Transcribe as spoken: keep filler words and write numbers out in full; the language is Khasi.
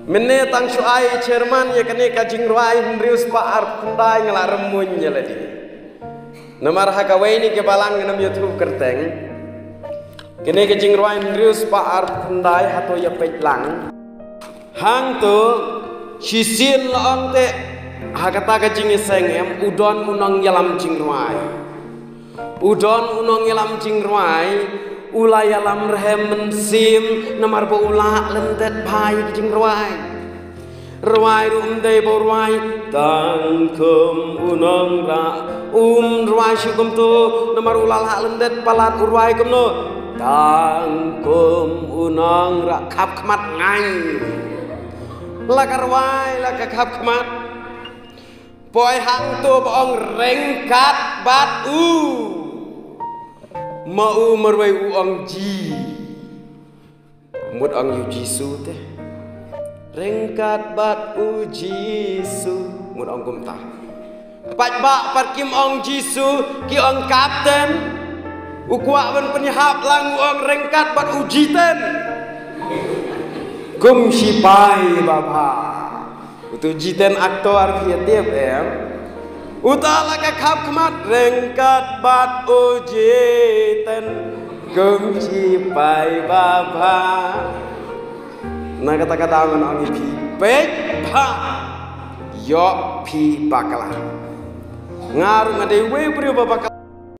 Mynne tang shu ai chairman ïa kane ka jingrwai hynriew spah arphew khyndai nga la rymmuiñ ïa lade. Namar ha kawei ne ka balang ngam ïathuh kyrteng. Kane ka jingrwai hynriew spah arphew khyndai hato ïa peit lang. Hangto shisien la ong te ha kata ka jingïaseng em u don u nongïalam jingrwai. U don u nongïalam jingrwai, u la ïalam rhem mynsiem, namar ba u la lyndet bha ïa ka jingrwai. Rwai ruh ym dei ba u rwai, tang kum u nongrah, um rwai shuh kumto, namar u la lah lyndet palat u rwai kumno, tang kum u nongrah khap khmat ngai. La ka rwai, la ka khap khmat. Poi hangto ba ong ryngkat bad u. Ma u marwei u ong ji. Mut ong ïa u Jisu te. Ryngkat bad u Jisu. Mut ong kumta. Pat ba pat kim ong Jisu, ki ong kapten. U kwah ban pynïahap lang u ong ryngkat bad u jiten. Kum shipai babha. Utu jiten aktor ki ïa tip em. Uta la ka khap khmat ryngkat bad u jiten kum shipai babha. Na kata ka daw ngan ong ïa phi peit bha. Ïoh phi bakla. Nga ruh nga dei wei briew ba bakla.